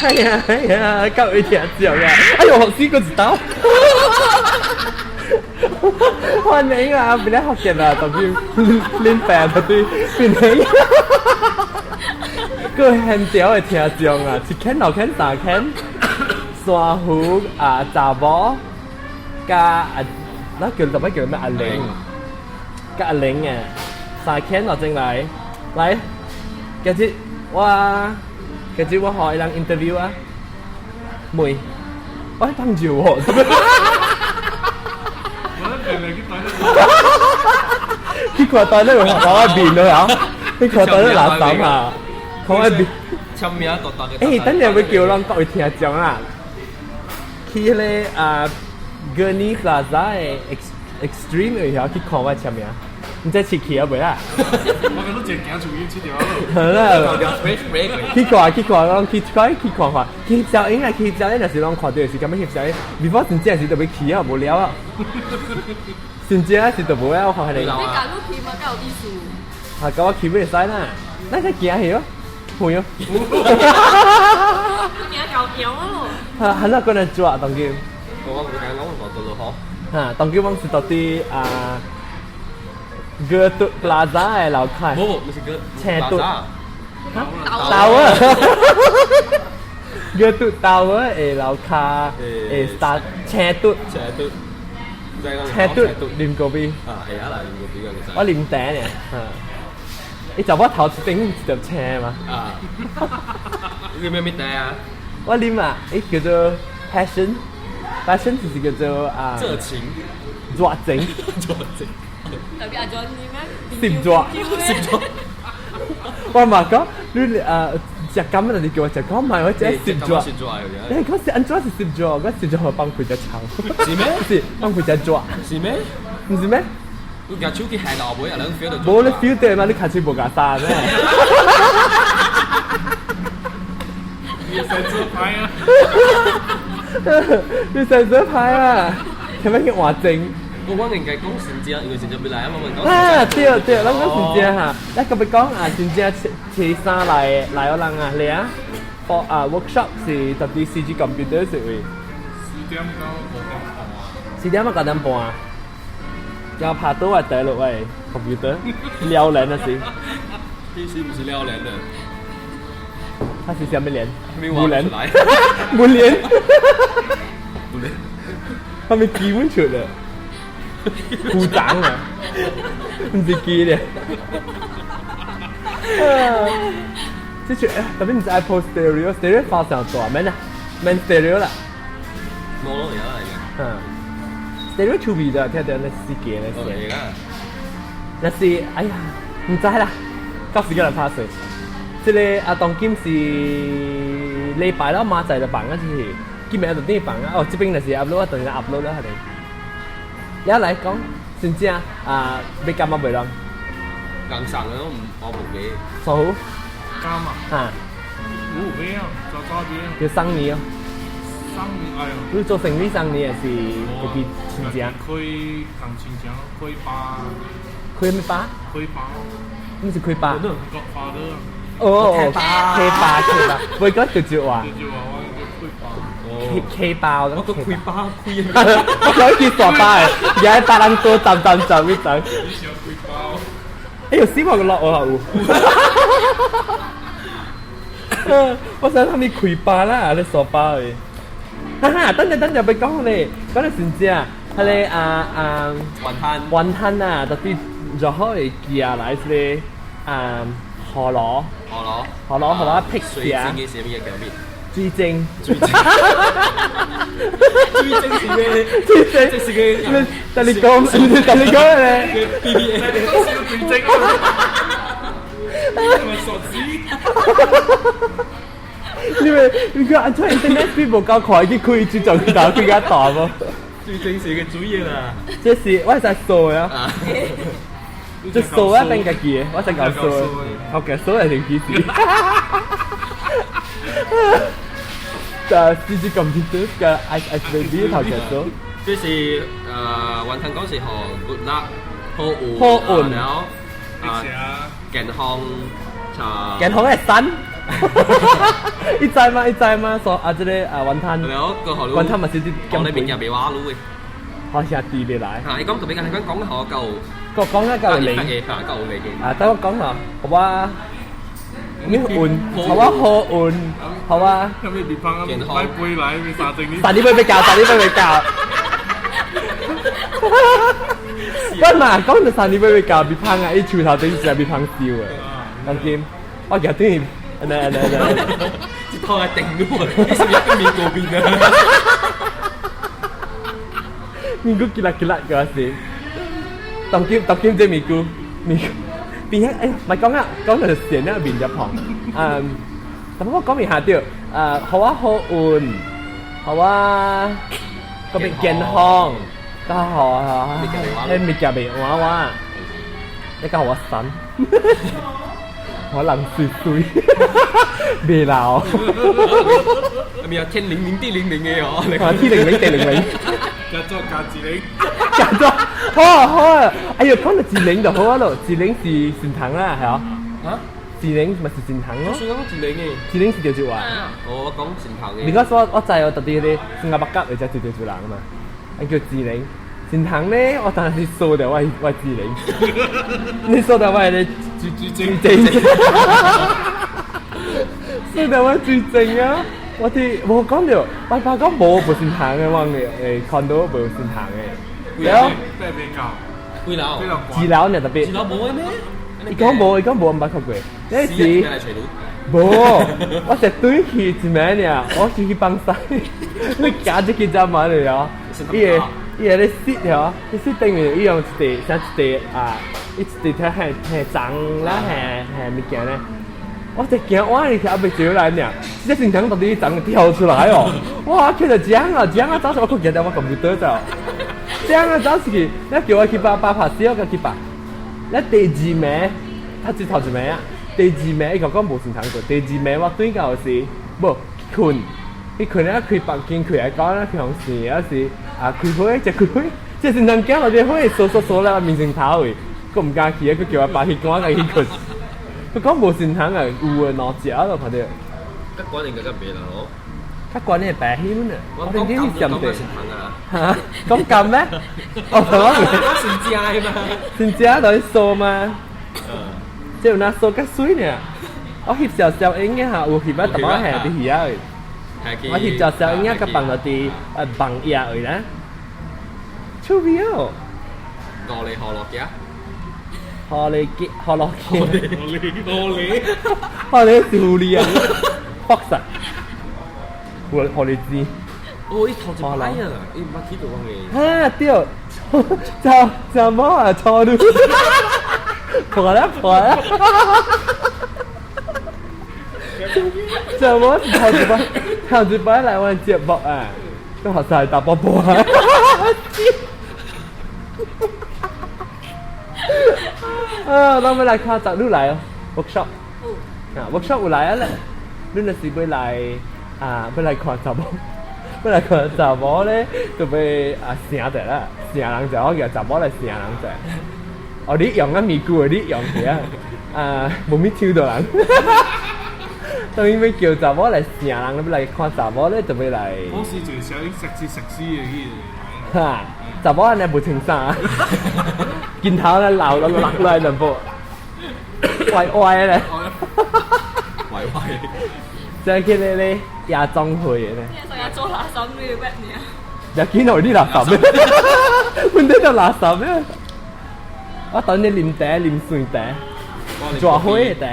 哎呀哎呀，各位聽眾啊！哎呦，死過一刀！歡迎啊，變咧福建啊，當今恁爸到底變咧？各位現場的聽眾啊，一間、兩間、三間，珊瑚啊，查某佮啊，那叫什麼叫咩？阿玲，佮阿玲啊，三間落進來，來，今日我今日我予伊人 interview 啊，問，我放酒喎。我咧嚟去袋咧。去看袋咧有看我面咯啊！去看袋咧垃圾啊！看我面。簽名大大嘅。欸，等陣會叫人各位聽眾啊，去彼个啊 Gurney Plaza 的 Extreme 位遐去看我簽名，毋知市去啊未啊？我講你一行出去佚佗咯。好啦，去看去看，攏去看去看看，去翕照影啊，去翕照影，若是攏看著是感覺翕照影，before 真正是就欲去啊，無聊啊。真正是就無啊，我看彼個。你假如去嘛，較有意思。啊，佮我去欲會使啦，咱去行去哦，遠哦。你行夠遙咯。哈，很少個人做啊，當今。我講講講到咯嗬。哈，當今我是到底啊，Gertrude Plaza 的樓跤。無無，毋是個。車都。哈？ Tower。 Gertrude Tower 的樓跤的 start 車都。車都。車都啉咖啡。啊，會啊啦，啉咖啡個我啉茶呢，哈。伊就我頭一頂一條青嘛。啊。你啉咩茶啊？我啉啊，伊叫做 passion，passion 就是叫做啊。熱情。熱情。熱情。特別阿 John 你咩？攝熱。攝熱。我嘛講，你啊食柑啊，你叫我食柑，唔係我食攝熱。攝熱。你講是按怎是攝熱？我攝熱放開只臭。是咩？是放開只熱。是咩？毋是咩？你舉手去下落尾啊，你 feel 到。無你 feel 到嘛？你跤手無共衫咩？你使自拍啊！你使自拍啊！前面去換證。我應該講新正，因為新正未來啊，我們講。啊，對對，咱講新正哈，咱閣欲講啊，新正初三來來個人啊，嚟啊，for 啊 workshop 是 WCG computer 是位。 4點到5點半。 4點到9點半。要拍倒我第落位 computer，撩人啊是。其實毋是撩人的。他是啥物臉？無臉。無臉。無臉。他們基本出來。鼓掌啊！毋是記咧。這是特別毋是愛 post stereo，stereo 發上大免啦，免 stereo 啦。冇咯，而家嚟嘅。嗯，stereo 出味的，聽到那死機那是。那是哎呀，毋知啦，到時間來拍算。這個啊，當今是禮拜六媽仔就放啊，就是今日就等於放啊。哦，這邊就是 upload 啊，當然 upload 啦，係咪？你來講，真正啊，欲感覺袂人？硬上嘅都唔，我無買。錯好？監啊！啊！有買啊，早早買。叫送你哦。送你哎呦！你做生意送你也是家己親戚？開共親戚開吧。開咩吧？開吧。毋是開吧？國花的。哦，開吧開吧，袂講直接話。直接話我叫開吧。開開包，我個開包開。我講去大包的，而家別人多站站站一站。你想開包？哎呦，死我個落我有。我想他們開包啦，你傻包的。哈哈，等陣等陣，欲講咧，講得真正，彼个啊啊，雲吞，雲吞啊，特別就好會寄來這個啊，河螺，河螺，河螺河螺劈水晶嘅是咩叫咩？水晶，水晶，水晶是咩？水晶，這是個，但你講，但你講咧，B B A，水晶，你咪傻子。你咪你講按怎 internet speed 無夠快，去開就就去打更加大無？水晶是個水的啦。這是我會使數啊。這數啊變家己的，我使搞數，頭家數會成幾時？就 CG computer 嘅 Ice Ice Baby 頭家數。這是雲吞講是予 good luck，好運，好運，然後啊健康，健康係神。伊知嗎？伊知嗎？說啊，這個啊雲吞，然後個學雲吞嘛是啲我哋邊入俾話滷嘅。好兄弟未來。嚇！你講特別緊，你講講學夠，個講得夠靈嘅，嚇夠力嘅。啊，等我講啦，好啊。你運，好啊，好運，好啊。咁你別翻咁，擺杯來，你三正你。三點半被教，三點半被教。我嘛講到三點半被教，別芳啊！伊樹頭頂是別芳燒嘅。當今我夾對，來來來，這套係定嘅喎，你是唔是一面過邊啊？面菇結辣結辣嗰時，當今當今這面菇面菇。變咗，哎，唔係講啊，講到成一面入行，嗯，咁我講完下掉，誒，好啊，好運，好啊，個別健康，都好啊，你咪夾面娃娃，你教我神，我冷水水，未老，係咪啊？天靈靈地靈靈嘅哦，天靈靈地靈靈，加做加志玲，加做，好啊好啊，哎呦，講到志玲就好啊咯，志玲是善堂啦，係啊，嚇，志玲咪是善堂咯，算講志玲嘅，志玲是潮州話，我講善堂嘅，你講說我知我特別咧，新加坡甲或者潮州人嘛，叫志玲，善堂咧，我當時掃掉我我志玲，你掃掉我係豬豬精，掃掉我豬精啊！我啲無講到，我爸講無無善堂嘅，我嘅誒看到無善堂嘅，然後咩未教？幾樓？二樓呢特別，二樓冇嘅咩？伊講無，伊講無，毋捌看過。那時無，我食對去一暝爾，我是去放屎，你行入去才問你哦。伊會伊會咧雪哦，伊雪頂面伊用一塊啥一塊啊，伊一塊睇係係髒啦，係係物件咧。我一行我入去還未招來爾，這隻現場到底髒跳出來哦！哇，去到這樣啊，這樣啊，早上我閣行到我咁就倒走。這樣啊，走出去，你叫我去把把拍死，我去把。你第二暝，他只頭一暝啊。第二暝伊就講無現場過。第二暝我對到是無困，去困了開房間開來講咧，開房時啊是啊開會，一開會，這現場行落這會，縮縮縮了面成頭位，閣毋敢去，閣叫我爸去趕家去困。佢講無現場啊，有的兩隻咯，看到。較關應該較袂啦，哦。較關的白喜呢？我講講講現場啊。嚇？講咁咩？哦，我先食的嘛。先食就去掃嘛。這有哪掃較水呢？我翕小小影嘅嚇，有翕啊，淡薄係佇魚仔位。我翕小小影仔，佮放落佇網頁位啦。趣味哦。五里河落嘅。河里結河落結。河里河里。河里是狐狸啊！北實。狐河狸子。哦，伊頭一擺啊，伊毋捌去過嘅。哈對，就就冇啊，錯路。破啦破啦！就冇頭一擺，頭一擺來阮節目啊，都學晒大波波啊！啊，咱欲來看十你來哦，workshop。啊，workshop 有來啊咧，你若是欲來啊，欲來看查某，欲來看查某咧，就欲啊成者啦，成人者，我叫查某來成人者。哦，你用啊咪久的，你用去啊，啊，無咪抽到人。當伊欲叫查某來成人，欲來看查某咧，就欲來。我是一個小食是食屎的去。哈，查某按呢無穿衫，鏡頭咧流落落來兩步，歪歪咧，歪歪。這去咧咧夜總會咧。你成日做垃圾咩？你啊？又見到啲垃圾咩？問題就垃圾咩？我等你啉茶，啉水茶，大火的茶，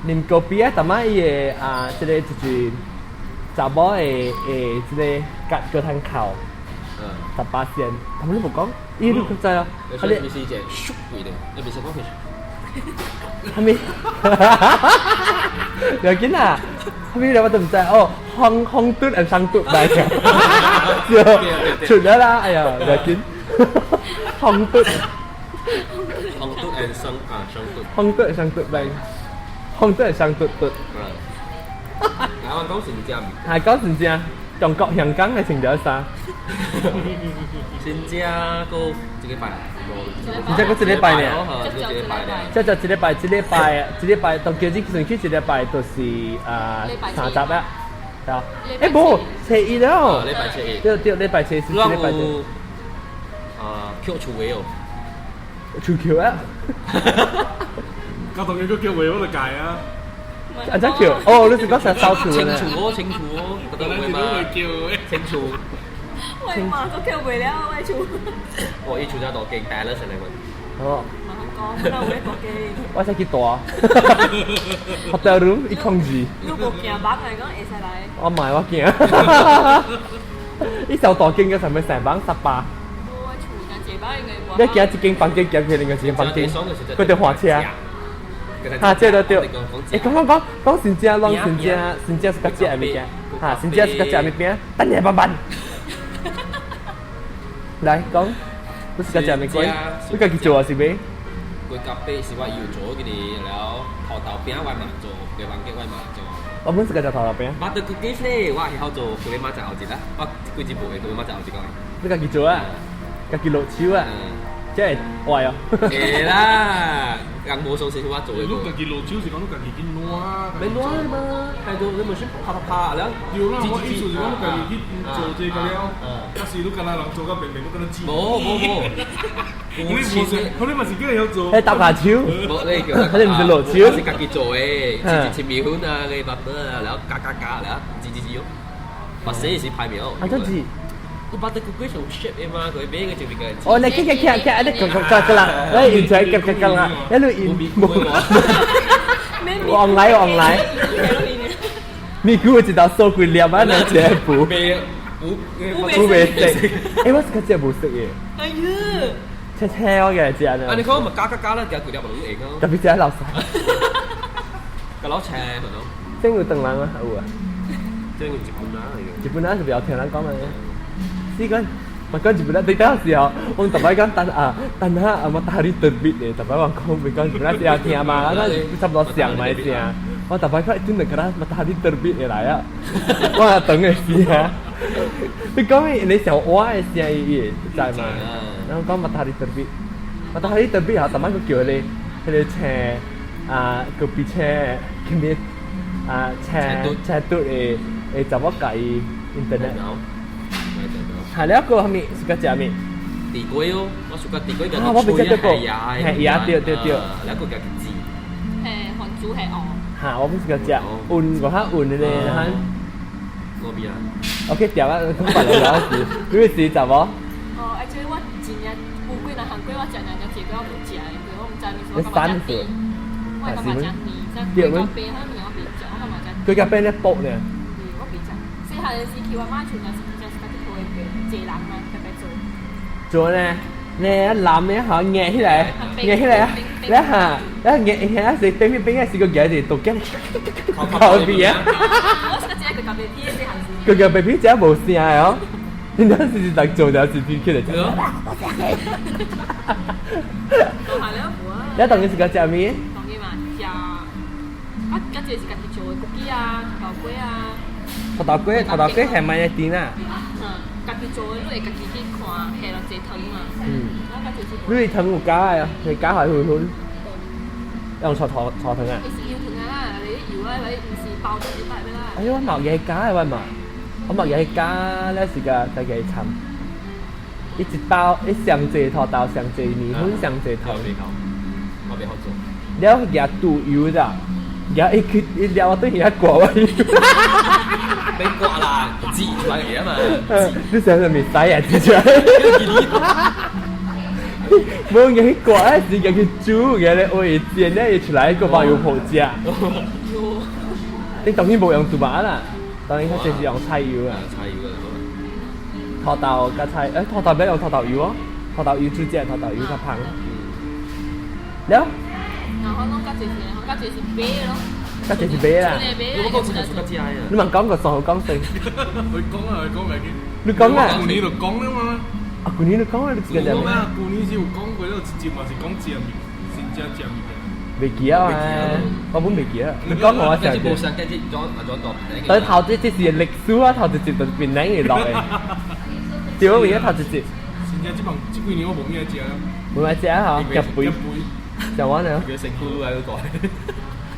啉咖啡啊！淡仔伊的啊，這個就是查某的的這個甲腳通扣，18仙，他們都無講，伊你知啊？啊你是一個縮位的，你別是講佢。啥物？不要緊啦，啥物我都毋知哦。紅紅嘟還是雙嘟來嘅？就出了啦！哎呀，不要緊，紅嘟。紅嘟 and 雙啊雙嘟。紅嘟雙嘟來，紅嘟雙嘟嘟。啊，我講真正。係講真正。中國香港係穿條衫。真正閣一禮拜，真正閣一禮拜呢？一禮拜呢。這就一禮拜，一禮拜，一禮拜，當叫你算起一禮拜就是啊30啊，對啊。欸，無，初一了。禮拜初一。對對，禮拜初是一禮拜。啊，扣厝的哦。厝扣啊！我當然閣叫話我就改啊。啊，怎叫？哦，你是講啥掃厝清厝哦，清厝哦，得會嘛？清厝。喂嘛，都叫袂了，我厝。我伊厝才大間，大了成嚟問。哦。慢慢講，那有咧國機。我使去住。Hotel room 一空二。你無驚房來講會使來？我唔係，我驚。伊上大間嘅上面成房18。我厝真濟房應該無。你行一間房間，行去另外一間房間，佢就換車。哈，這都對。欸，講講講講真正，攏真正，真正是較食的物件。哈，真正是較食的物件。等下慢慢。來講，你是較食物件？你家己做還是買？規咖啡是我有做嘅哩，然後土豆餅我嘛做，雞飯雞我嘛做。我本是家食土豆餅。 Butter cookies 咧，我係曉做，佢媽食後一啦，我幾日無會，佢媽食後一個。你家己做啊？家己落手啊？這會壞哦。會啦，人無相信我做的。你家己落手是講你家己去攏？免攏嘛，太多你咪先啪啪啪了。對啦，我意思是講你家己去做這個了，啊是你敢若人做到便便，你敢若煮。無無無，你無是，你嘛是叫會曉做。彼搭下手。無你叫。你毋是落手。是家己做的，切切麵粉啊，個 butter 啊，然後加加加，然後煮煮煮哦。白色是歹苗。啊，這是。你 butter cookies 有 shape 的嘛？佢買個就變個。哦，你夾夾夾夾，你夾夾夾夾啦，你完全夾夾夾啦，你你無。往來往來。你估一道數幾粒啊？兩一個布。布袂食。欸，我是較食無食的。哎呀！切切我嘅食呢。啊，你講咪加加加啦，加幾粒咪攏會咯。特別食垃圾。個老青係咯。真有唐人啊？有啊。真有日本人嚟嘅。日本人是不要聽人講嘅。是講，我講日本人，你當時候，我特擺講等啊，等下啊，matahari terbit 咧，特擺我講袂講日本人是要聽嘛，那差不多上嘛聲。我特擺講真係個 matahari terbit 會來啊，我也等嘅聲。你講你上我的聲伊會知嘛？然後講 matahari terbit，matahari terbit 啊，特擺佢叫彼個車啊，隔壁車，叫咩啊？車車嘟的的查某共伊 internet。係了個啥物？是個食物？地瓜哦，我喜歡地瓜，啊，我未食過。係呀，對對對。兩個家己煮。係番薯係哦。嚇，我唔是個食，溫我較溫的咧，哈。我邊啊？OK，調啊，講別個老師，你是查某？哦，而且我真正有幾若項過，我食兩隻地瓜我無食的，因為我毋知你說我感覺甜，我感覺誠甜，像雞腳餅，彼物我袂食，我感覺誠。雞腳餅咧薄呢？我袂食，細漢時去我媽厝，若是真正是家己抱的濟人嘛，特別做。做呢？呢男的吼壓起來，壓起來，你哈，你壓壓是邊邊邊是個壓住，都驚靠邊啊！我是個食個咖啡片，細漢時。個咖啡片食無聲的哦，你那是是來做了是邊起來食。都係了無啊？你當時是個食咩？當然嘛，食啊，較濟是家己做的枸杞啊、土豆粿啊。土豆粿，土豆粿係咪一點啊？嗯，家己做的，你會家己去看下落濟糖嘛。嗯。你糖有加的啊？是加還是粉？用炒糖炒糖啊？是油糖啊，你油啊，你毋是包做一擺啦。哎呦，我冇嘢加的我嘛，我冇嘢加，咧是個大家摻。一包一上濟土豆，上濟麵粉，上濟糖。我袂好做。了舉豬油咋？舉一去一了，我對遐掛我油。免掛啦，擠出來個嘛。你想啥物使啊？擠出來。無舉去掛，是舉去煮，舉咧會煎咧，伊出來個包油婆食。你當然無用豬肉啦，當然較濟是用菜油啊。菜油啊。土豆佮菜，欸，土豆欲用土豆油哦，土豆油煮食，土豆油較芳。了。然後攏較濟是，較濟是買咯。較濟是買啦。我講真係較食的。你茫講個數講先。佢講啊，佢講袂緊。你講啊。舊年就講了嘛。啊，舊年就講啊，你自己食。講啊，舊年是有講過，了一集嘛是講食物，真正食物件。袂記啊，我本袂記啊。你講我上上無上，跟住裝啊裝到。但頭這這是歷史啊，頭一集就變靚嘅落嚟。對，我而家頭一集。真正這幫這幾年我無咩食啦。無咩食嚇，夾肥。食完了。佢成窟喺度改。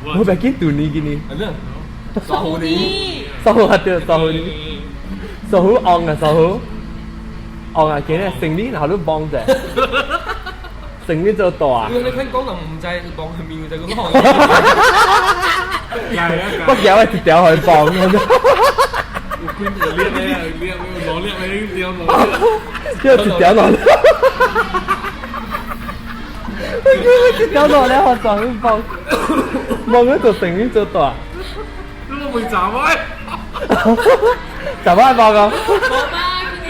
我袂記斷你今年。係咩？傻虎年。傻虎啊對，傻虎年。傻虎昂啊，傻虎。昂啊，今日成年然後都幫者。成年做大。你看講人唔知幫佢面就咁講。我叫我一條去幫。有幾有粒咧，粒攞粒咧，條攞。叫一條攞。我叫我一條攞咧，我撞去幫。望佢做成年做大。你冇會查我？查我幫講。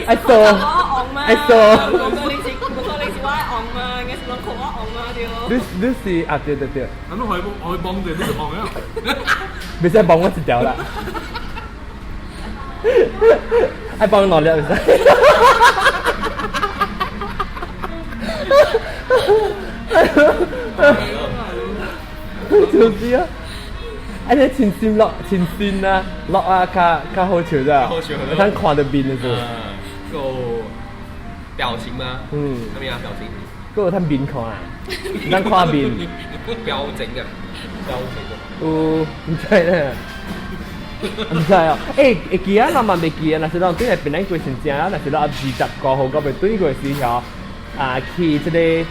愛做。愛做。你你是啊對對對。啊，你可以幫，可以幫者，你是幫啊。袂使幫我一條啦。愛幫兩粒會使。就是啊，啊你真心落，真心啊，落啊較較好笑咋？好笑。咱看到面的時。個表情嗎？嗯。什麼啊？表情？閣有趁面看啊，咱看面。標準嘅，標準嘅。有，毋知咧，毋知哦。欸，會記啊，咱嘛袂記啊。若是咱轉來檳榔過程正啊，若是咱25號到袂對過時候，啊去這個檳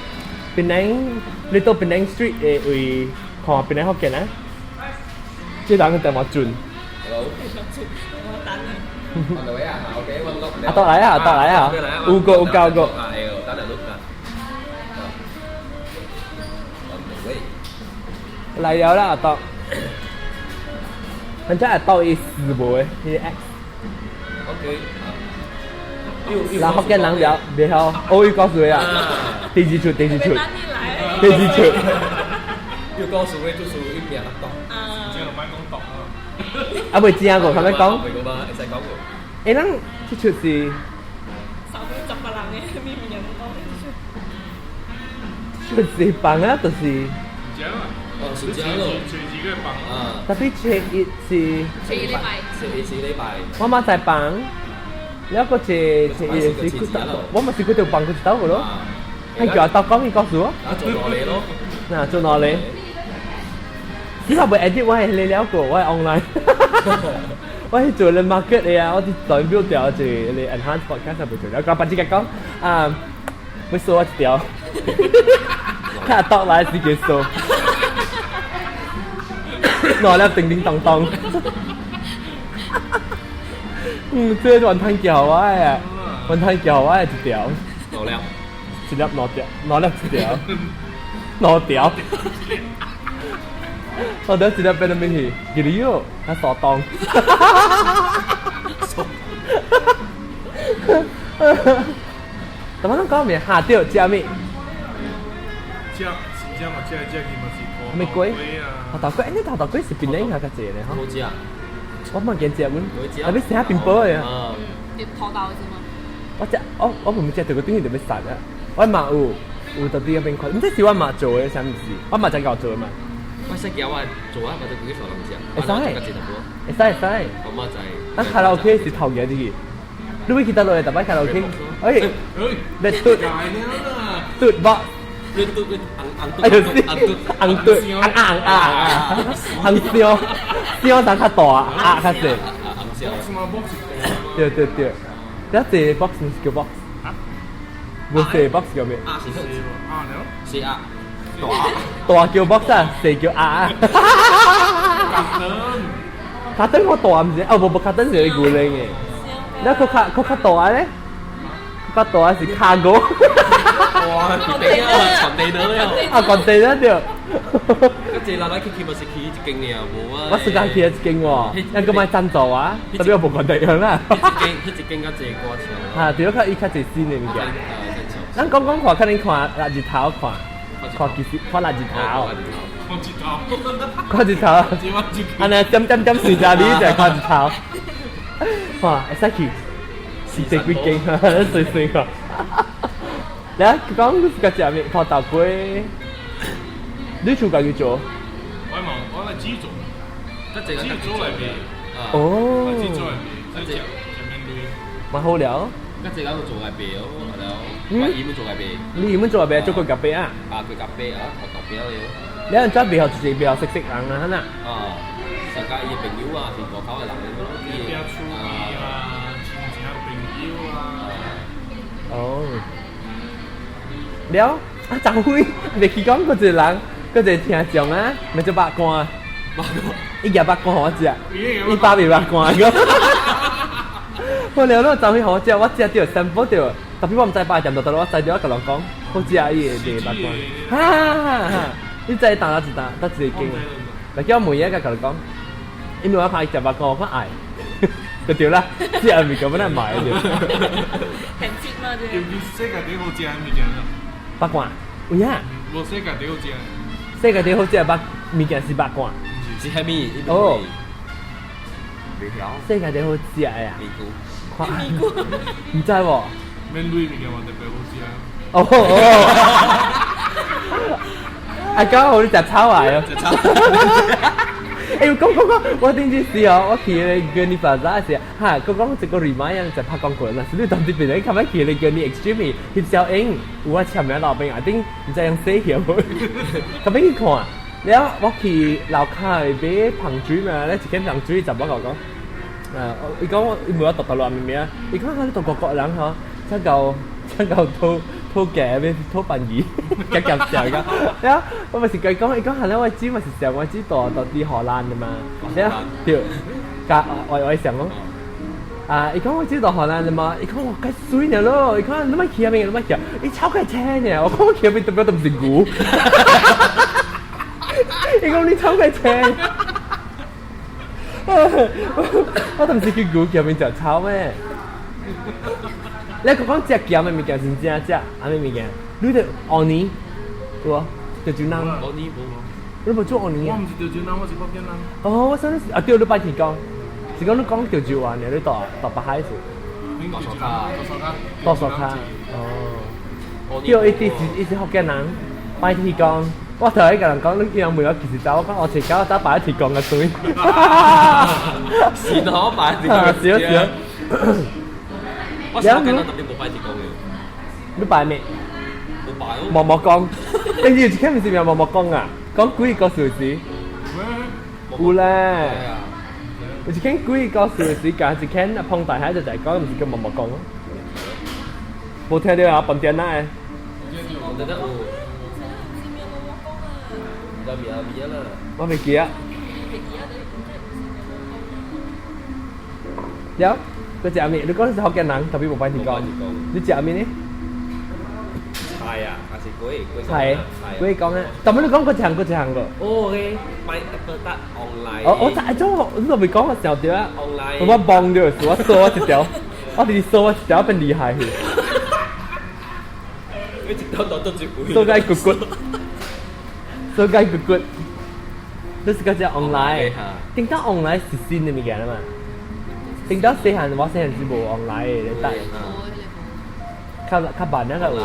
榔，你到檳榔 Street 的位看檳榔福建啊？這人電話準。 Hello。啊，到來啊，到來啊，有個有夠個。來了啦，阿豆。反正阿豆伊死無的，伊 X。 OK。然後福建人了，袂曉，哦，伊告訴你啊，第二出，第二出，第二出。又告訴你就是一名阿豆。真正莫講毒啊！啊，袂知啊個，係咪講？袂講嘛，會使講個。欸，咱這出是。 18人的，咪咪講。這出是放啊，就是。真啊！哦，是這樣咯。隨自己放啊。特別初一是。初一禮拜。初一是禮拜。我媽在放，了個一初一是去，我嘛是去到放去一道個咯。還叫阿豆講伊告訴我。啊，做哪裡咯？嗱，做哪裡？之後袂 edit 我係你了過，我係 online。我係做咧 market 的啊，我是代表掉一個你 enhance podcast 袂做了，講把這個講啊，要數我一條，睇下豆來是幾數。攞了叮叮當當。嗯，這個雲吞橋我的，雲吞橋我的一條。兩粒。一粒兩條，兩粒一條，兩條。我等一粒變到咩去？記哩哦，較傻當。怎麼攏講咩？下對，食咩？食，真正嘛食食去嘛是咩粿？頭豆粿，你頭豆粿是檳榔較較濟咧吼？冇食。我冇見食阮，啊欲食冰堡的啊。嗯，土豆是嗎？我食，我我唔食到個頂去就欲殺啊！我嘛有有特別個邊塊，毋知是我媽做的，啥物事？我媽真𠢕做的嘛。我識叫我做啊，我就自己傻人食。會使，會使會使。我媽就係。咱卡拉 OK 是頭家自己。你欲去佗落來？逐擺卡拉 OK？哎，別嘟，嘟 box。你嘟你紅紅哎呦，紅嘟，紅紅啊，紅燒，燒當較大，啊較細。對對對，這這 box 毋是叫 box，無細 box 叫咩？啊是啊了，是啊，大大叫 box 啊，細叫啊。卡燈，卡燈我大毋是？哦無無卡燈是牛奶的，那閣較閣較大咧？較大是卡哥。哇！地啊，傳地了。啊，傳地了對。嗰隻奶奶去去咪是去一間爾，無啊。我時間去一間喎，一個買贊助啊，特別我無傳地樣啦。一間，一間較濟歌唱。嚇，對，較伊較濟新的物件。咱講講看，可能看臘日頭看，看其實看臘日頭。看日頭。看日頭。按呢點點點隨在你就看日頭。哇，會使去，是這幾間，隨隨看。來，講你是個食咩？土豆粿。你厝家己做？我嘛，我來自做，較濟自做來賣，哦，自做來賣，自食食免鐳。蠻好了。較濟人做來賣哦，然後我姨們做來賣。你姨們做來賣，做過咖啡啊？啊，佢咖啡啊，學咖啡了。你人做袂曉就是袂曉識識人啊，哈啊，上家伊朋友啊，是外口的人咯。伊厝邊啊，親戚朋友啊。哦。了，啊，昨昏袂去講嗰一個人，嗰一個聽眾啊，咪做八卦。八卦。伊夾八卦予我食，伊爸袂八卦個。我了了，昨昏予我食，我食著三寶著，特別我毋知擺店就得，我知著我共人講，好食伊的賣八卦。哈哈哈！你知當哪一單？得一個間？來叫我問一下，共你講，因為我怕伊食八卦，我較愛，就對啦，這個物件本來買的。很近嘛，這。尤其世界第一好食的物件啦。八卦，有影？無世界第一好食。世界第一好食的物件是八卦。是蝦米？哦。袂曉。世界第一好食的啊！米糊。米糊。毋知無？免鐳物件嘛特別好食。哦哦。啊，剛好你食草啊！食草。欸，講講講，我頂一時哦，我去彼個 Gurney Plaza 時，哈，講講一個 remind 就拍廣告啦。是你當時變成較擺去彼個 Gurney Extreme 翕小影，有我簽名老闆啊，頂毋知用洗去無？較擺去看，了我去樓跤買芳水嘛，咧一間芳水查某共我講，啊，伊講我伊問我讀大陸物名，伊講你讀外國人吼，才夠才夠討討價欲討便宜，夾夾笑伊講，了我嘛是共伊講，伊講係咧我姊嘛是上我姊住住佇荷蘭的嘛，了對，佮外外上講，啊，伊講我姊住荷蘭的嘛，伊講哇，較媠爾咯，伊講你莫去遐邊，你莫去，伊超較青爾，我講我去遐邊代表都毋是牛，伊講你超較青，我都毋是去牛遐邊食草咩？你講講食鹹的物件真正食，啥物物件？你著芋泥有無？潮州人。芋泥無。你無做芋泥啊？我毋是潮州人，我是福建人。哦，我想你是啊，對，你擺天講，是講你講潮州話爾，你住住北海是？大沙卡，大沙卡。大沙卡。哦。對，伊直是伊是福建人，擺天講，我頭先共人講，你竟然問我幾時走，我講我遲九走擺天公嘅水。是喏，擺天公。是啊是啊。我是福建人，特別無擺天公嘅。你擺咩？無擺哦。毛毛公，你有一間毋是名毛毛公啊？講鬼故事時。有咧。有一間鬼故事時，共一間啊彭大海就在講，毋是叫毛毛公。無聽著啊，飯店仔的。飯店仔有。唔知名名啦。我袂記啊。了，你食咩？你講你是福建人，特別無擺天公。你食咩呢？菜啊，還是粿粿菜，粿講啊。但係你講過一項過一項個。哦，個買 Apple 搭 online。哦，我知，種你都未講我想著啊。 online。我忘著是，我掃我一條，我直直掃我一條變厲害去。你一條都都一位。掃該骨骨，掃該骨骨。你是講只 online？頂到 online 是新的物件嘛？頂到細漢，我細漢是無 online 的，你等。較較慢那個有。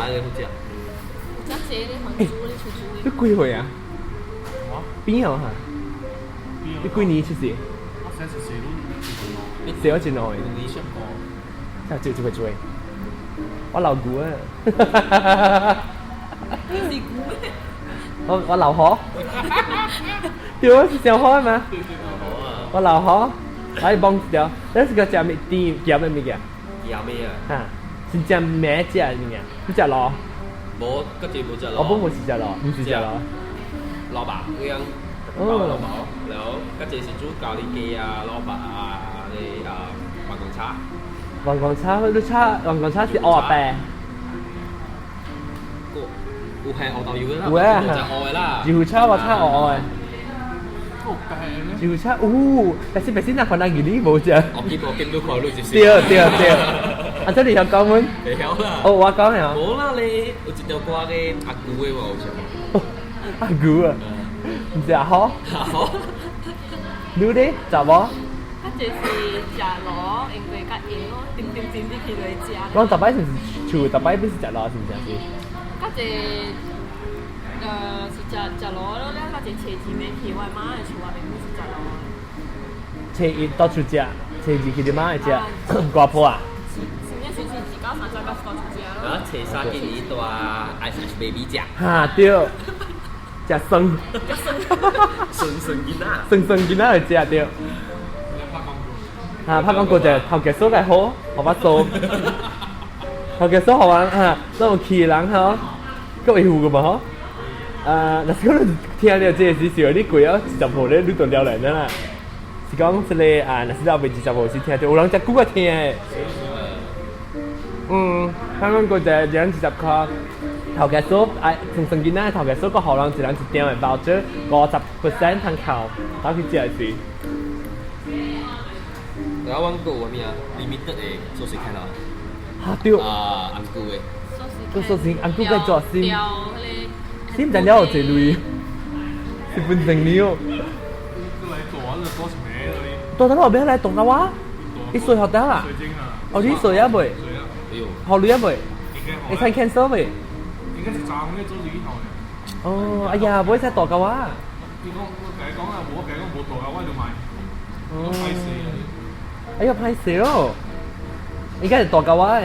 你幾歲啊？邊個哈？你幾年出世？我34，你細我真老的。真做做做，我老牛啊！你是牛咩？我我老何。對，我是小何嘛。我老何，我幫一條，咱是個食咩甜鹹的物件？鹹的啊？哈，真正咩食的物件？你食螺？無，嗰隻無食螺。我本無是食螺，毋是食螺。蘿蔔嗰樣，蘿蔔，然後嗰隻是煮咖喱雞啊，蘿蔔啊，啲啊黃姜炒。黃姜炒，你炒黃姜炒是烏白？個有係烏豆油啦，有啊，就烏的啦。豆腐炒我炒烏的。豆腐炒有，但是白先若看人魚你無食。我見我見到看你就是。對對對，啊，這你曉講阮？袂曉啦。哦，我講的。無啦，你有一條歌嘅阿姑的嘛，有啥？阿姑啊，毋是阿好？阿好。你咧，查某？較濟是食螺，因為較閒咯，點點點入去就會食。講逐擺是毋是厝，逐擺不是食螺，是毋是？較濟是食食滷咯，了較濟初二免去，我媽的厝外面是食滷。初一到處食，初二去你媽會食，掛坡啊？是，是是2到30到到處食咯。然後初三今年帶 Ice Ice Baby 食。哈對，食酸。酸酸囡仔。酸酸囡仔會食對。哈，拍廣告就頭家嫂較好，予我做。頭家嫂予我哈，咱有去的人吼，閣會有個無吼？啊，若是講你聽著這個時時，你過了20號咧，你就了然啦。是講這個啊，若是老未20號時聽著，有人食久較聽的。嗯，拍廣告就一人20箍，頭家嫂啊，酸酸囡仔頭家嫂閣予人一人一張的 voucher，50% 通扣，走去食的時。然後阮閣有啥物啊？limited 的素食看到。哈對。啊，紅菇的。個素食紅菇該做先。你毋知了有濟鐳，是分成了。來大啊，大什麼大到後邊來動到我，你稅學得啦？哦，你稅啊未？學鐳啊未？會使 cancel 未？應該是昨昏做自己頭的。哦，哎呀，無會使大到我。伊講我共伊講啊，無我共伊講無大到我就買。哦。歹勢啊！哎呀，歹勢咯！應該是大到我的，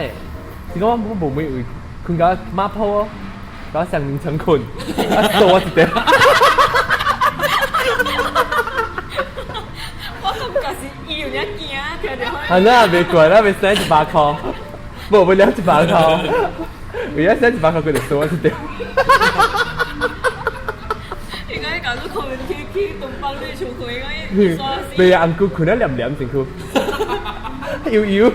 是講我無無位睏到馬鋪哦，搞上眠床睏，啊，多我一點。我感覺是伊有點驚，聽著。啊，那也袂貴，那袂省100箍，無不了100箍，為咗省100箍，佢就輸我一點。應該講你可能去去東方你厝開，講伊刷死。袂啊，毋過睏得黏黏身軀，油油。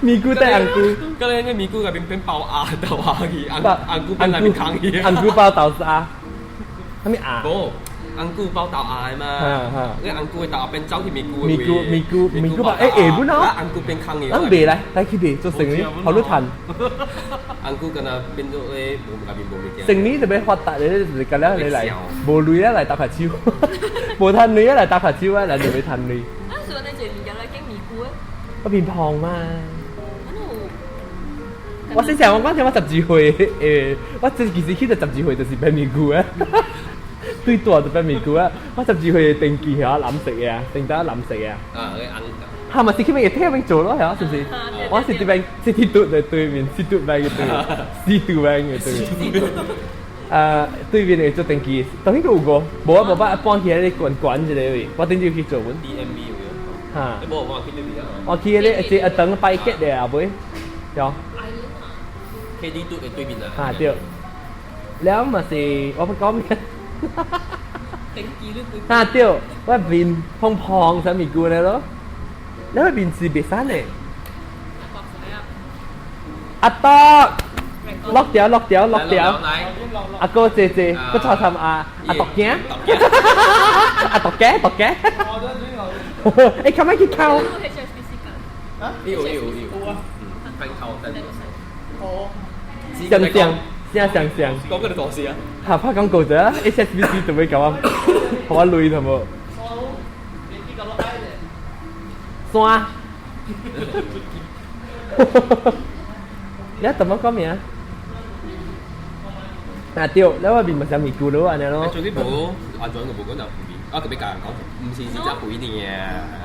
咪咕帶紅菇，剛才那咪咕那邊變包鴨豆鴨去，紅紅菇變來變空去。紅菇包豆沙，啥物鴨？無，紅菇包豆鴨的嘛。你紅菇的豆鴨變走去咪咕。咪咕咪咕咪咕包，欸會本哦。紅菇變空去。咱賣來，來去賣做生意，予你趁。紅菇敢若變做咧無內面無物件。生意特別發達咧，就是干了你來，無鐳啊來搭下手，無趁鐳啊來搭下手啊，咱就欲趁鐳。咱是講你一個物件來揀咪咕的。我變胖嘛。我先前我講聽我12歲，我這其實去到12歲就是變咪咕啊，對大就變咪咕啊。我12歲登記係藍色嘅，登到藍色嘅。啊，個紅。他嘛是去邊個聽邊做咯，係啊，是不是？我是這邊 City 嘟的對面，City 嘟 bank 嘅對面，C 嘟 bank 嘅對面。對面的做登記，當然有個，無啊無捌搬起來咧管管一個位，我頂日去做阮。 DMV 有無？哈。你無我去對面啊？我去咧，一個長擺結的後尾，對。 KD 嘟的對面啊。啊對，了嘛是我欲講咩？登記你啊對，我面胖胖啥物久咧咯，了我面是袂瘦的。阿篤，落掉落掉落掉，阿哥姐姐，閣坐參阿阿獨囝，阿獨囝獨囝。欸，較歹去扣。有有有。嗯，翻扣等。相像，真相像。講過你大事啊！哈，拍廣告啫，HSBC 準備共我，予我鐳好無？山。你怎麼講名？啊對，你我面嘛是咪咕嚕按呢咯。最緊無安怎個無講就肥，我特別教人講，毋是是只肥呢。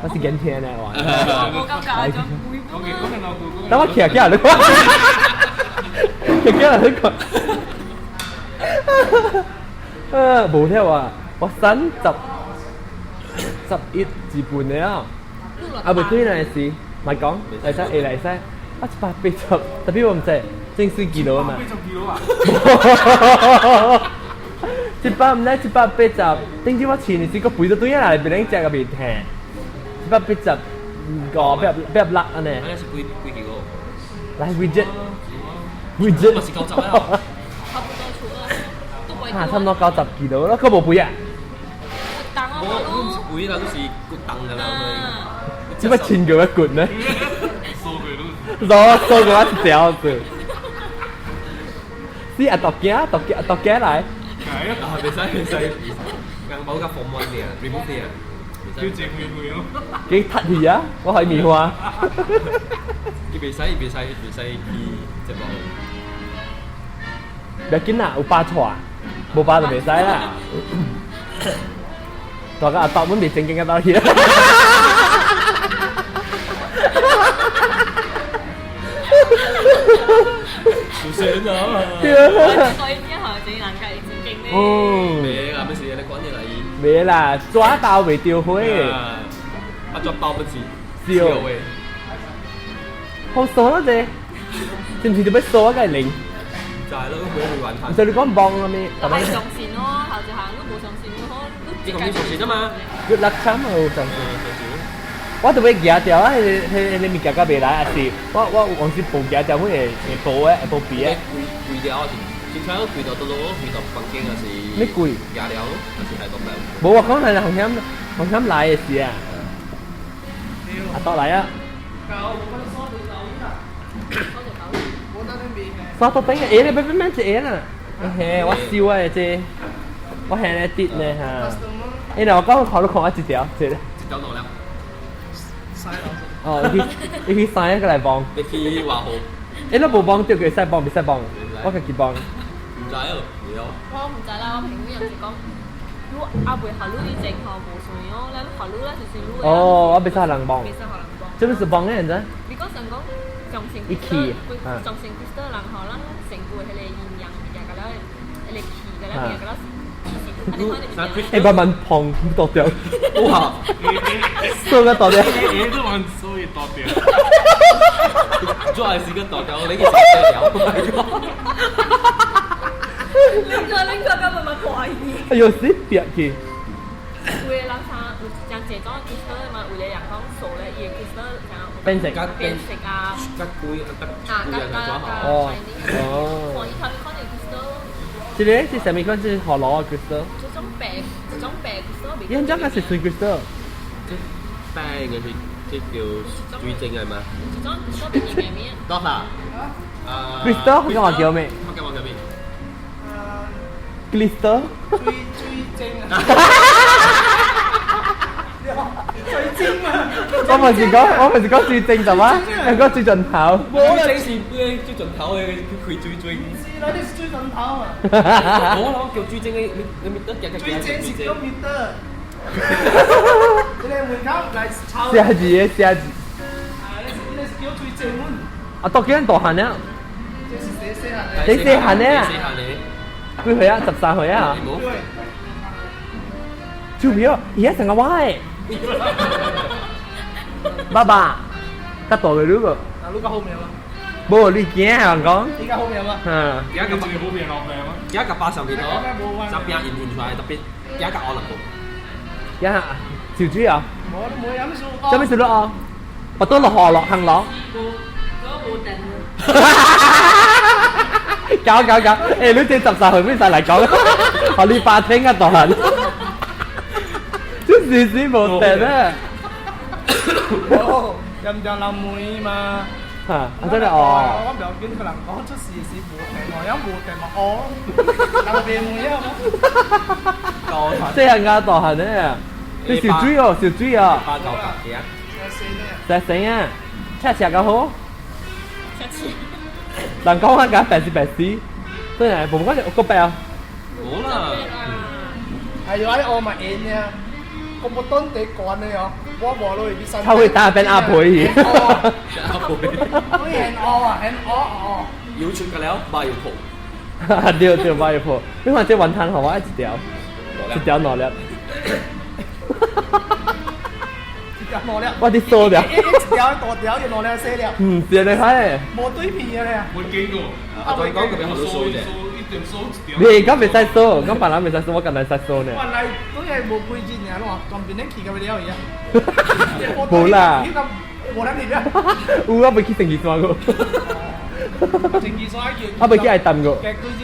我是緊聽咧，哇！我感覺安怎肥。等我徛起來你看，徛起來你看。無了啊！我31半的啊，啊袂對那時，咪講，會使會來使，我180，特別我毋知，正式記錄嘛。80キロ啊！一百毋知180，頂次我試的時，閣肥到對啊，袂能食個袂疼。185，86按呢。按呢是幾幾キロ？來widget，widget。嘛是90啊。差不多出啦，都袂。哈，差不多90キロ咯，閣無肥啊。重啊，無，你毋是肥啦，你是骨重啦。這擺親個骨呢？數過你。數數過我一條子。是阿獨囝，獨囝，獨囝來。啊，袂使袂使，硬包甲 form one 爾，remove 爾。叫整開開咯。給踢去啊！我開棉花。伊袂使，伊袂使，袂使去節目。不要緊啦，有包錯，無包就袂使啦。大家阿伯們袂正經個到去。出聲啊！對啊。所以之後就人家正經咧。哦。袂啊，咩事你講嘢嚟？袂啦，抓到袂丟火。啊，抓包不是燒的。好傻咯這，是毋是特別傻個零？就係咯，每會玩唔使你講幫啦咩？就係上線咯，後就行都冇上線咯，你講啲上線啊嘛。佢落慘啊，有上線。我特別舉掉啊，彼物件較袂來，還是我有當時無舉掉，阮會無的，會無皮的。貴貴掉是，凊彩貴到倒落，貴到房間還是？咩貴？舉了還是係個咩？無我講係紅險紅險來的時啊。阿多來啊！刷到頂嘅，你別別免一個啦。嘿，我燒啊這，我現在跌呢嚇。欸，那我講看你看我一條，一個。一條兩粒。哦，你去三個來幫。你去話好。欸，你無幫著佢使幫，袂使幫，我家己幫。唔知哦，你哦。我唔知啦，我朋友是講，你阿袂學你以前學無算哦，咱學你咱就是你。哦，我袂使人幫。袂使予人幫。這不是幫的人知？你講想講。上成一起，上成 crystal 人吼，咱成個彼個營養物件，佮了彼個氣，佮了物件，佮了其實，欸，慢慢碰，倒掉。哇！做個倒掉。欸，你玩所以倒掉。做係是個倒掉，你個掉。恁個根本嘛懷疑。哎呦，死別去。有的人啥有真濟種 crystal 嘛，有的人講傻咧，伊的 crystal 像變色，變色啊，較貴啊，啊，較較較哦哦。看伊啥物款的 crystal？這個是啥物款？是何羅的 crystal？這種白，這種白 crystal。伊按怎個是水 crystal？這白應該是這叫水晶係嘛？這種 crystal 變咩咩？多少？啊，crystal 福建話叫咩？福建話叫咩？Glister。水水晶啊！水晶啊！我唔是講，我唔是講水晶就嘛，係講水盡頭。冇啦，你是咩水盡頭嘅？佢開水晶。是啦，你是水盡頭啊！冇啦，我叫水晶嘅，你咪得夾夾水晶是叫咪得。你門口來抄。寫字嘅寫字。啊，你是你是叫水晶阮。啊，到幾陣大漢了？這是細細漢的。細細漢的。細漢的。幾歲啊？13歲啊？對。就表，伊遐成個我的。爸爸，較大個你個。啊，你較好命嗎？無，你驚人講。你較好命嗎？嗯。驚個好命落命嗎？驚個巴上面哦，就變印印出來，特別驚個奧林匹。驚小豬啊？無，你無啥物事。啥物事咯？哦，我都落河落行落。無電。搞搞搞！欸，你這13歲邊使來講？予你爸聽啊，大漢。這時時無電啊！無，嚴重人問嘛。嚇！啊真係哦。我唔要緊，個人講出事時無電，我也無電嘛哦。人袂問啊。這係啱大漢呢？你小水哦，小水哦。八九十幾啊？食生啊！吃吃較好。吃吃。人講我講白是白死，真係無講個白啊。無啦。哎呦，我嘛緣呢，我不當地管的哦，我無落去。他會打變阿婆去。阿婆。我很惡啊，很惡哦。有出個了，買又破。對對，買又破。你看這雲吞，予我一條，一條兩粒。一條兩粒。我佇數了。一條大條就兩粒細粒。嗯，是你睇。無對皮的咧。沒見過。啊，對講個邊好數啫。你講袂使數，講別人袂使數，我敢若會使數呢。原來對係無規矩爾，咯，全邊咧去到了去啊。無啦。無人入啊。有我袂去成吉山過。成吉山去。我袂去愛淡過。加幾日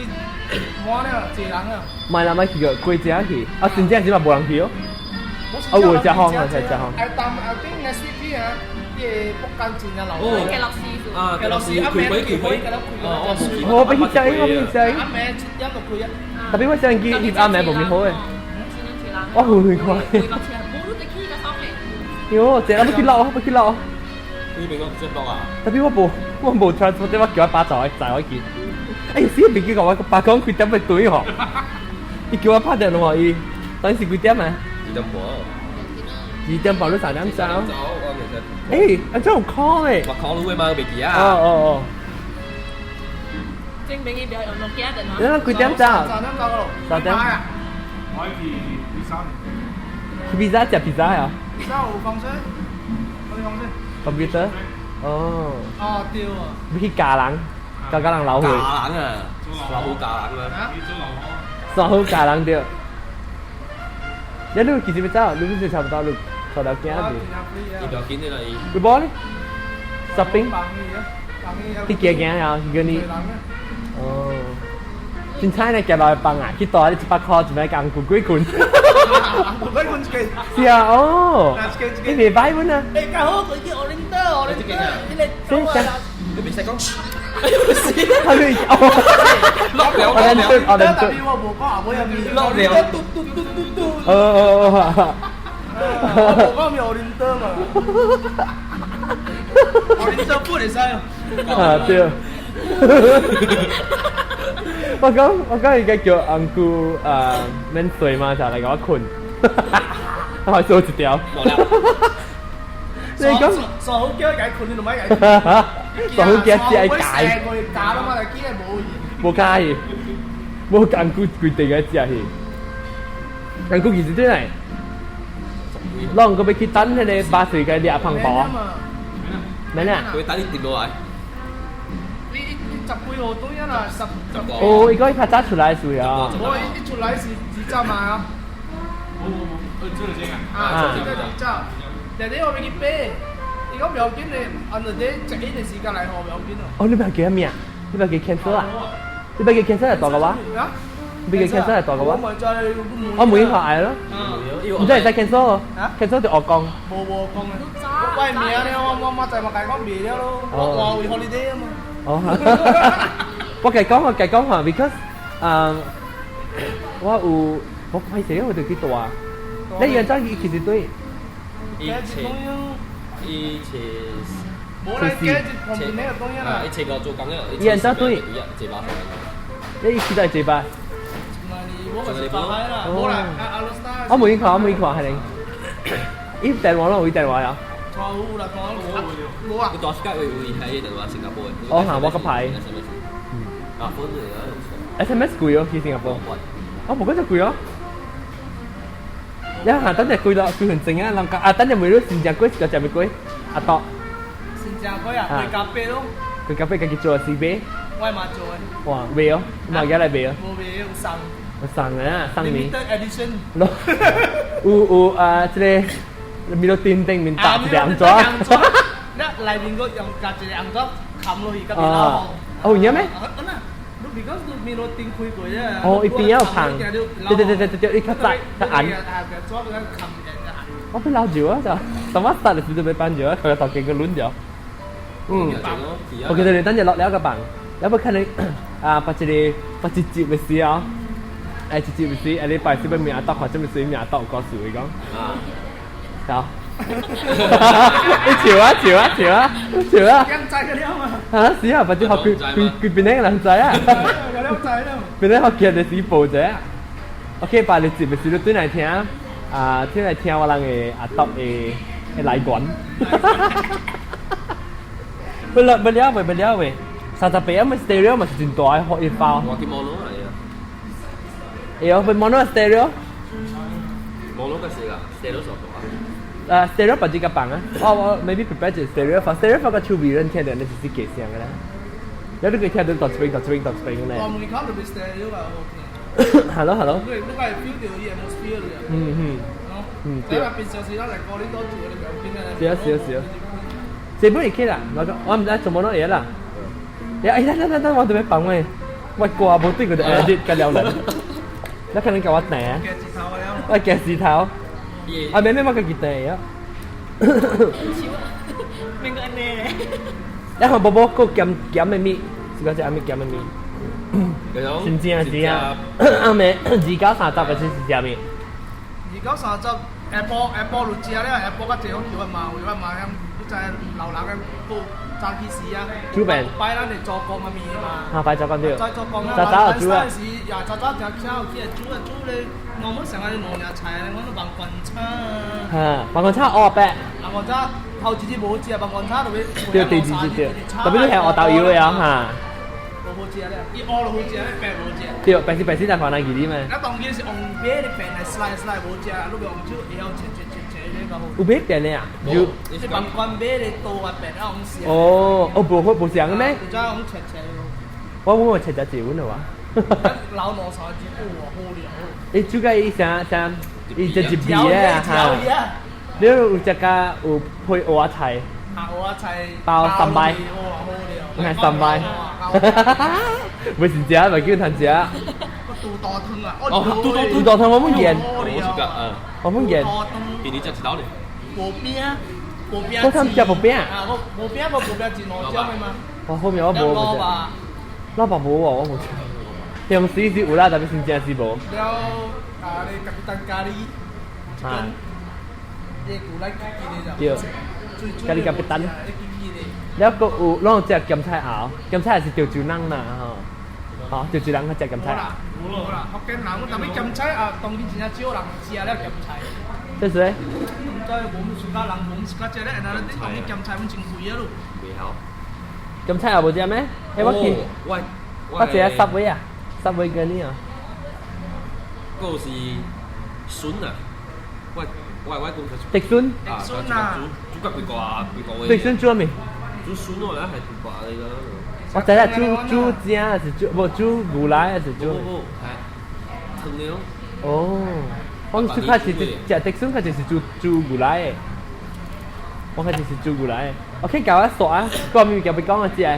滿了，濟人啊。莫啦，莫去過，規只去。啊，真正是嘛無人去哦。啊，有食風啊，食風。愛淡後頂個水起啊，伊個北干真正流。哦，吉樂士啊，吉樂士開開開開，哦，我欲去食，我欲去食。暗暝7點就開啊。特別我相機翕暗暝無咪好誒。我遠遠看。喲，這我欲去落，欲去落。你邊個接落啊？特別我無，我無 transport，我叫我爸載載我去。哎，死別記我爸講幾點咪對吼，伊叫我拍電話伊，當時幾點啊？ 2點半。 2點半到3點走。走，我其實。誒，阿真有 call 咧。我 call 你嘛，袂記啊。哦哦哦。證明伊不要用諾基亞電話。你講幾點走？三點走咯。三點。我去披薩。去披薩食披薩啊？披薩有放水，有放水。 Computer。哦。哦，對啊。要去教人，教教人老歲。教人啊，老虎教人啊。做好教人對。你你幾時要走？你不是差不多你坐到囝未？伊不要緊的啦，伊。你無咧？Shopping。去行行啊，去跟你。哦。凊彩呢，行落去放啊，去帶你100箍，就欲共舊鬼困。舊鬼困一間。是啊，哦。你袂歹阮啊。欸，較好過去奧林德，奧林德，迄個。先生。你袂使講。他就哦，落了我連對，我連對。我無講後尾啊，落了。嘟嘟嘟嘟嘟。哦哦哦。我無講咪奧林德嘛。奧林德不會使哦。啊對。我講應該叫紅姑免睡嘛，就來共我睏。我還數一條。你講。傻好叫伊家睏，你就莫家睏。傻好叫只愛解。教啦嘛，但記得無去。無介意，無紅姑規定愛食去。紅姑其實對來，攏閣欲去等彼个巴士共掠芳婆。免啊。佢等你跌落來。你你十幾號對啊啦，十十。哦，伊講伊較早出來是啊。無，伊一出來是二十嘛啊。無無無，出來先啊。啊，出來二十。但你我欲去買，伊講不要緊的，按照這食煙的時間來好，不要緊哦。哦，你不要記咩啊？你不要記 cancel 啊？你不要記 cancel 來大個我？你不要記 cancel 來大個我？我每下愛咯。唔知會使 cancel 哦？cancel 就學講。無無講啊！我的名咧，我我媽仔嘛共伊講袂了咯，我換位 holiday 啊嘛。哦，我共伊講，我共伊講嚇，because 我有我歹勢，我就去蹛。你原裝伊其實對。一千，一千，無啦，加一旁邊那個東西啦。1500做工了。伊按怎對？一百。你期待這百？我是百啦，無啦，阿羅斯我冇看，我冇看，係你。伊電話攏有電話啊？有啦，無啊。你大世界會有喺電話新加坡的。哦，嚇，我個牌。啊，phone 嚟啊，SMS 貴哦，去新加坡。我無講就貴哦。你下等陣貴咯，貴很正啊！人家啊，等陣每日新正貴，是個食咩貴？阿多。新正貴啊，貴咖啡咯。貴咖啡家己做是賣？我嘛做的。哇，賣哦，嘛寄來賣哦。無賣，有送。有送啊，送你。 Limited edition。咯，有有啊，這個米洛丁頂面搭一個紅紙。你內面閣用夾一個紅紙冚落去，佮變老哦，有影咩？你 because 你米洛丁開過啊。哦，伊邊仔有香。對對對對對對，伊較早較暗。我變老酒啊，就，什麼殺的時陣欲放尿啊，佢個頭家個攆掉。嗯。我記得你等陣落了個房，了不可能啊，把一個把一集的時候，哎，一集的時，下禮拜四欲名刀，看啥物水名刀有故事，伊講。啊。好。你笑啊笑啊笑啊笑啊！人知個了嘛？啊是啊，或者學佢佢佢邊個人知啊？有了知了。邊個學見的是報者？OK，把你接的時你轉來聽啊，轉來聽我人的阿篤的的來源。不了不了喂不了喂，38啊，stereo 嘛是真大的一包。我去 mono 嚟啊。會哦，去 mono stereo。 mono 個是啦，stereo 上大。啊，stereo 把這個放啊，我我 maybe prepare 一 stereo 放 stereo 放個手尾人聽到，那就是假聲的啦。你你可以聽到大一邊大一邊大一邊咧。我門口就變 stereo 啊，好聽。 Hello hello。你你會 feel 到伊 atmosphere 了。嗯嗯。嗯對。你平常時咱來高你都住，你不要緊啊。是啊是啊是啊。這本會去啦，我講我毋知做無攞嘢啦。哎，等等等等，我準備放喂，我歌無對，佢就 edit 甲了人。你可能共我訂。我夾舌頭。啊，免免，我家己訂啊。免閣按呢咧。然後寶寶閣鹹鹹的物，是講這阿物鹹的物。真正是啊，阿妹29、30的這是啥物？29、30下晡下晡就食了，下晡較濟好叫嘛，有嘛響，你知老人個早起時啊，煮飯擺咱的做工的物嘛。啊，擺早講對。再做工啊，早早就煮啊。時也早早食車有起來煮啊煮咧，我們上下兩樣菜，我都網觀察。哈，網觀察哦，白。網觀察頭一日無食，網觀察特別。對對對對對，特別你係學豆油的啊哈。無好食咧，伊烏就好食，白無食。對，白是白是，但看人記得嘛。啊，當今是用買的飯來洗洗無食，你袂用手會曉切切切切咧較好。有買電的啊？有。你網關買的刀啊，飯啊，用洗。哦，哦，無好無像的咩？有陣用切切。我我切只一碗的哇。老兩三支哇，好料。伊煮個伊啥啥，伊只一味的哈。你有食甲有配蚵仔菜？啊，蚵仔菜包三擺。哇，好料。係三擺。唔是食，咪叫通食。肚大湯啊！哦，肚大肚大湯我冇見。我是個，嗯。我冇見。比你食一道咧。薄餅，薄餅。我通食薄餅。啊，我薄餅我薄餅是兩種的嗎？我後面我無無食。老爸無喎，我無食。平時是有啦，但是真正是無。了啊，你咖喱咖喱。啊。你古來對。咖喱咖喱蛋。了閣有攏有食鹹菜鰲，鹹菜也是潮州人啦吼，吼潮州人較食鹹菜。無啦，福建人，我特別鹹菜啊，當今真正少人食了鹹菜。這是咧？鹹菜無毋是較人無毋是較食咧，然後你當今鹹菜阮真貴啊囉。袂曉。鹹菜也無食咩？欸，我去，我食 Subway 啊，Subway 跟你啊。閣是筍啊，我我我講竹筍。啊，竹筍啊，煮煮甲規掛規掛。竹筍煮咩？煮筍哦，咱係煮掛嚟個。我知啦，煮煮正還是煮無煮牛奶還是煮？無無，係湯的咯。哦，我最開始食竹筍，較就是煮煮牛奶的。我較就是煮牛奶的。OK，教我煞啊，我物件欲講啊，這個。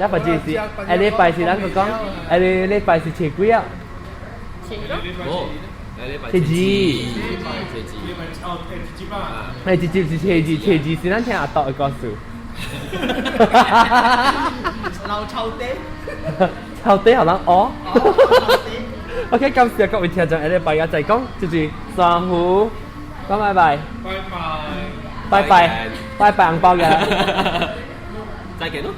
禮拜幾是？下禮拜是咱個講，下禮拜是初幾啊？初咯。無，下禮拜初二。初二。哦，初二吧。哎，一集是初二，初二是咱聽阿杜的故事。老臭地，臭地予人學。OK，感謝各位聽眾，下禮拜也再講，就是珊瑚，講拜拜。拜拜。拜拜，拜拜紅包嘅。再見咯。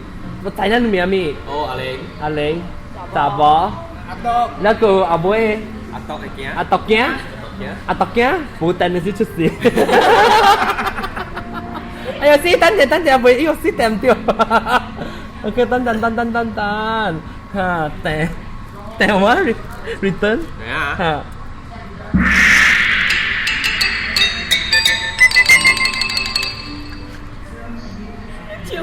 我知影你名咩？哦，阿玲。阿玲，查某。阿杜。那個阿妹。阿杜的囝。阿杜囝。阿杜囝，無等的是出事。哎呀，死等陣等陣，袂，哎呦死掂掉。OK，等等等等等等，哈，等等我 return。啊。哈。笑。